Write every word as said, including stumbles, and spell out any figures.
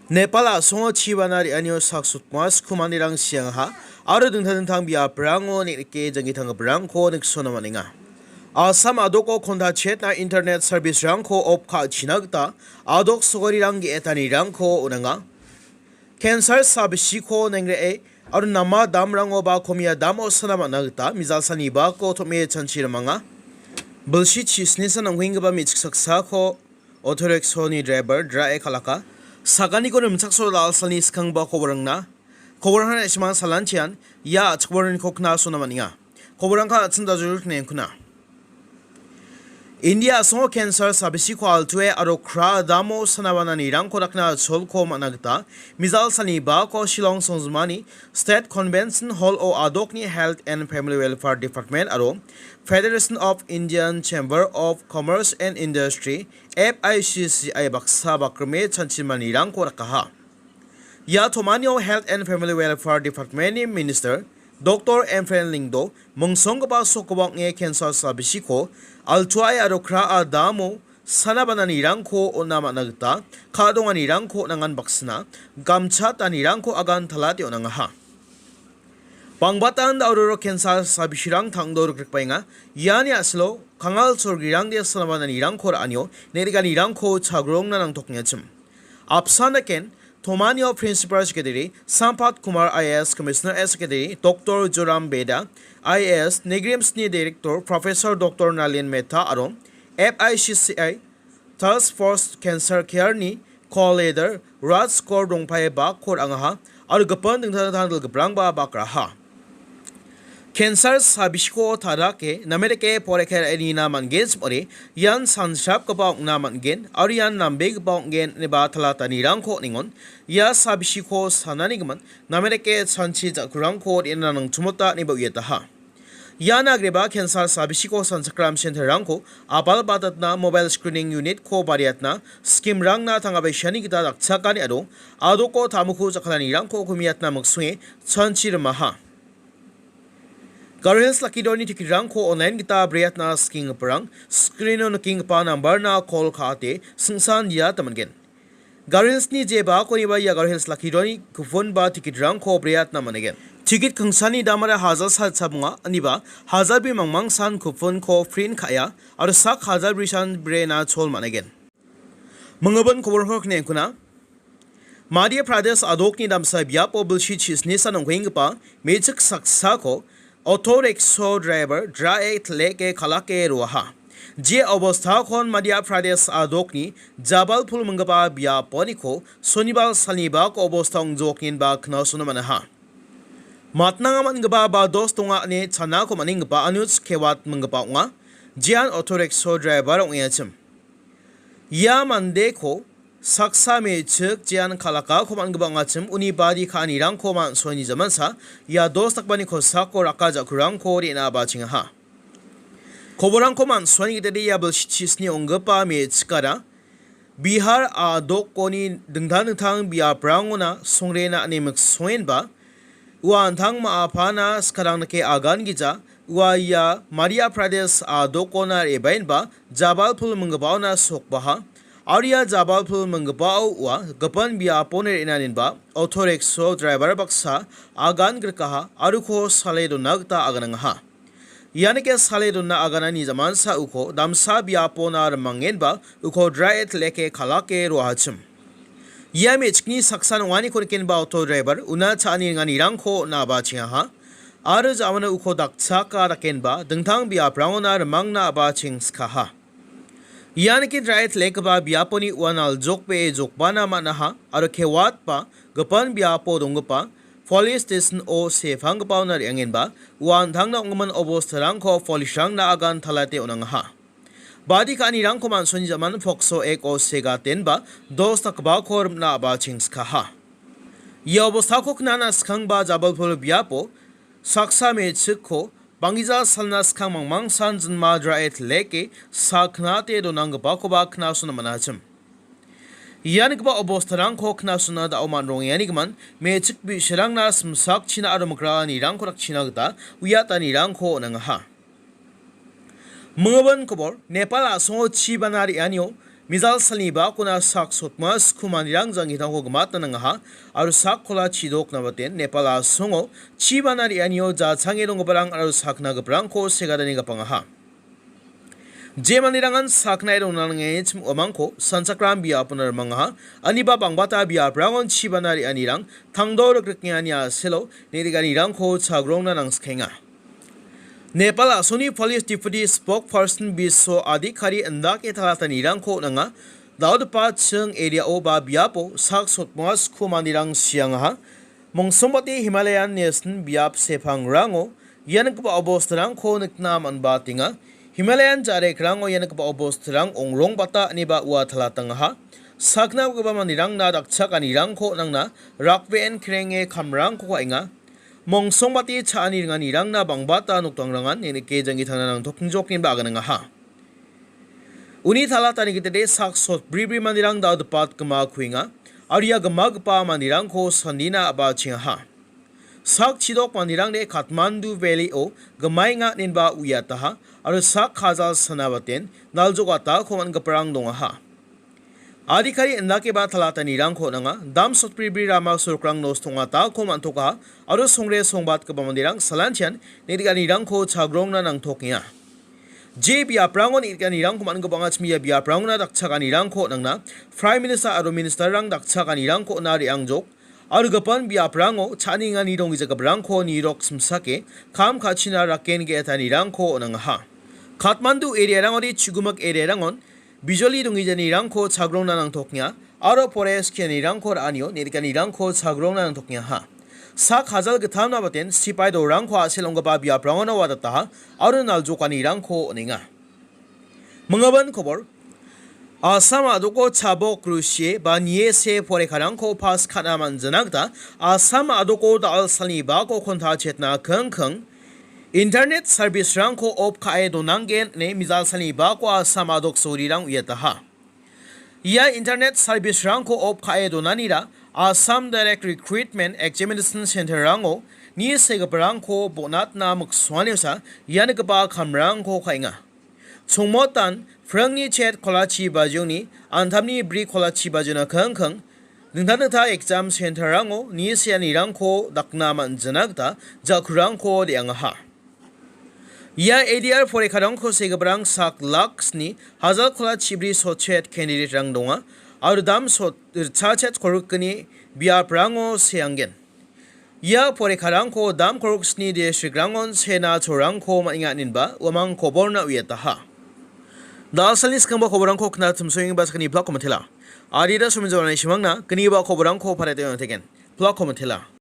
Nepal a·songo chibana re·anio sak sotma sku manderang siangaha aro dingtang dingtang biaprango neng·rike janggi tanggiparangko niksona man·enga. Assam a·doko konta chetna internet service-rangko off ka·china gita a·dok sogarirang ge·etanirangko on·anga. Cancer sabisiko neng·re·e aro nama damrangoba komia damo sana man·a gita mijalsani bako tom·e chanchi rimanga. Bilsi chisnisan ong·enggipa me·chik saksako auto rickshaw-ni driver dra·e kal·aka. Saganiko nimchakso dal·salni skangba koborangna. Koborangna na·simang salantian ia a·chikbaroniko knasona man·enga. Koborangko an·ching dajol knengkuna. India a·songo cancer sabisiko altu·e aro kra damo sanabananirangko dakna cholko man·a gita mijalsani bako Shillong songjinmani State Convention Hall-o a·dokni Health and Family Welfare Department aro Federation of Indian Chamber of Commerce and Industry, F I C C I, baksa bakrime chanchimanirangko rakaha. Ia tomanio Health and Family Welfare Department-ni Minister Doctor Emfren Lyngdoh mingsonggipa sokgipa ong·e cancer sabisiko altu·ae aro kra·a damo sanabananirangko on·na man·a gita ka·donganirangko on·angan baksina gamchatanirangko agan talate on·angaha. Bangbatan da·ororo cancer sabisirang tangdo rikrikbaenga. Iani a·silo kangal sorgirangde sanabananirangko ra·anio neng·riganirangko chagrongna nangtokengachim. Apsan daken, tomanio Principal Secretary Sampath Kumar I A S, Commissioner Secretary Doctor Joram Beda I A S, NEIGRIHMS-ni Director Professor Doctor Nalin Mehta aro F I C C I Task Force Cancer Care-ni Co-Leader Raj Kaur Rongphai bak kor angaha aro gipin dingtang dingtang dilgiprangba bak raha. Cancer sabisiko ta·rake, name dake poraikenina man·gen sim ong·ode, ian sansrapgipa ong·na man·gen, aro ian nambegipa ong·gen, ineba talatanirangko ningon, ia sabisiko sananigimin, name dake chanchi ja·kurangko re·na nangchimota ineba uiataha. Ian agreba cancer sabisiko sanchakram center-rangko abal batatna, mobile screening unit-ko bariatna, scheme-rangna tangabesiani gita dakchakani aro a·doko tamoko jakkalanirangko komiatna miksonge chanchi rimaha. Garo Hills Lucky Draw-ni ticket-rangko online gita briatna skenggiparang screen-o nikenggipa number-na call ka·ate singsan diata man·gen. Garo Hills-ni jeba koniba ia Garo Hills Lucky Draw-ni coupon ba ticket-rangko briatna man·gen. Ticket kingsani damara hajar salcha bonga, aniba hajar bri mangmangsan coupon-ko print ka·a aro sak hajar brisan brena chol man·gen. Mingibin koborko knengkuna. Madhya Pradesh a·dokni damsa biapo bilsi chisnisan ong·enggipa me·chik saksako auto rickshaw driver dra·e til·eke kal·ake roaha. Je obostakon Madhya Pradesh a·dokni Jabalpur minggipa biaponiko sonibar salnibako obosta ong·jokenggipa knasona man·aha. Matnanga man·gipa ba dos donga ine chanako man·enggipa Anuj Kewat minggipa ong·a. Jean auto rickshaw driver ong·achim. Ia mandeko saksa me·chik jean kal·akako man·gipa ong·achim, uni badi ka·anirangko man·soni jamansa ia dos dakbani kosako raka ja·kurangko re·na abachengaha. Koborangko man·soni gitade ia bilsi chisni ong·gipa me·chikara Bihar a·dokoni dingtang dingtang biaprangona songrena ine miksongenba, ua an·tang ma·apana skarang dake agan gija, ua ia Madhya Pradesh a·dokona re·baenba Jabalpur minggipaona sokbaha. Aro ia Jabalpur minggipao ua gipin biaponi re·naninba auto rickshaw driver baksa agan grikaha, aro uko sale dona gita aganangaha. Ianike sale dona aganani jamansa uko damsa biapona rimangenba uko dra·e til·eke kal·ake roahachim. Ia me·chikni saksan ong·aniko nikenba auto driver una cha·ani ringanirangko on·a abachengaha. Aro ja·mano uko dakchaka dakenba dingtang biaprangona rimangna abachengskaha. Ianike dra·e til·ekgipa biaponi uan aljokbee jokbana man·aha aro kewatba gipin biapo donggipa police station-o sepanggipaona re·angenba, ua an·tangna ong·gimin obostarangko police-rangna agan talate on·angaha. Badi ka·anirangko man·soni jaman pokso ek-o segatenba dos dakgipako rimna abachengskaha. Ia obostako knana skangba Jabalpur biapo saksa me·chikko banggija salna skang mangmangsan jinma dra·e til·eke saknate donanggipakoba knasona man·achim. Ianigipa obostarangko knasona da·o man·rongengani gimin, me·chik bi·sarangna simsakchina aro migrani rangko dakchina gita uiatanirangko on·angaha. Mingibin kobor, Nepal a·songo chibana re·anio Mejal salni bakona sak sotma sku manderang jangkitangko gimatna nangaha, aro sak kola chidok nabaten Nepal a·songo chibana re·anio jachange donggiparang aro sakna giparangko segatani gapangaha. Je manderangan saknae dona nangenchim uamangko sanchakram biapona rimangaha, aniba bangbata biaprangon chibana re·anirang tangdo rikrikengani a·selo ne·riganirangko chagrongna nangskenga. Nepal a·soni Police Deputy Spokesperson Biswa Adhikari indake talatanirangko nanga, dal·gipa ching area-o ba biapo sak sotmoa sku manderang siangaha, mongsongbate Himalayan Nation biap sepangrango ian gipa obostarangko nikna man·batenga. Himalayan ja·rekrango ian gipa obostarang ongrongbata ineba ua talatangaha. Sakna gipa manderangna dakchakanirangko nangna rakbe·en krenge kamrangko ka·enga. Mongsongbate cha·ani ringanirangna bangbata nokdangrangan neng·nike janggi tangna nangtokengjok ineba aganangaha. Uni talatani gitade sak sotbribri manderang dal·gipat gima kuenga, aro ia gimagipa manderangko sandina a·bachengaha. Sak chidok manderangde Kathmandu Valley-o gimaenga ineba uiataha, aro sak kajal sanabaten naljok atako man·giparang dongaha. Adhikari indakeba talatanirangko nanga, dam sotbribri rama sorokrang nos tong·atako man·tokaha, aro songre songbatgipa manderang salantian ne·riganirangko chagrongna nangtokenga. Je biaprango ne·riganirangko man·gipa ong·achim ia biaprangona dakchakanirangko nangna, Prime Minister aro Ministerrang dakchakanirangko on·a re·angjok, aro gipin biaprango cha·ani ringani donggijagiparangko nirok simsake kam ka·china raken ge·etanirangko on·angaha. Kathmandu area-rangode chugimik area-rangon bijoli donggijanirangko chagrongna nangtokenga, aro forest kianirangko ra·anio ne·riganirangko chagrongna nangtokengaha. Sak kajal gittam nabaten sipai dolrangko a·sel ong·gipa biaprangono uadataha, aro naljokanirangko on·enga. Mingabin kobor. Assam a·doko chabok rusie ba nie se porekarangko pas ka·na man·jana gita Assam a·doko dal salni bako konta chetna kingking internet service-rangko off ka·e donanggen ine mejal salni bako Assam a·dok sorirang uiataha. Ia internet service-rangko off ka·e donanira Assam Direct Recruitment Examination Center-rango nie segiparangko bonatna miksoaniosa ia nikgipa kamrangko ka·enga. Chongmotan, phrangni chet kolachi bajioni, antamni bri kolachi bajiona kingking, dingtang dingtang exam center-rango nie seanirangko dakna man·jana gita jakrangko re·angaha. Ia A D R porekarangko segiparang sak lak sni hajar kolachi bri sotchet candidate-rang donga, aro dam sot-, ritchachet korikgni biaprango seanggen. Ia porekarangko dam korok sni district-rangon sena chorangko man·enga inenba uamang koborna uiataha. Da·alsalni skangba koborangko knatimsoengba sakgni blog komentela. Adida somenjorani simangna gniba koborangko parete on·ategen. Blog komentela.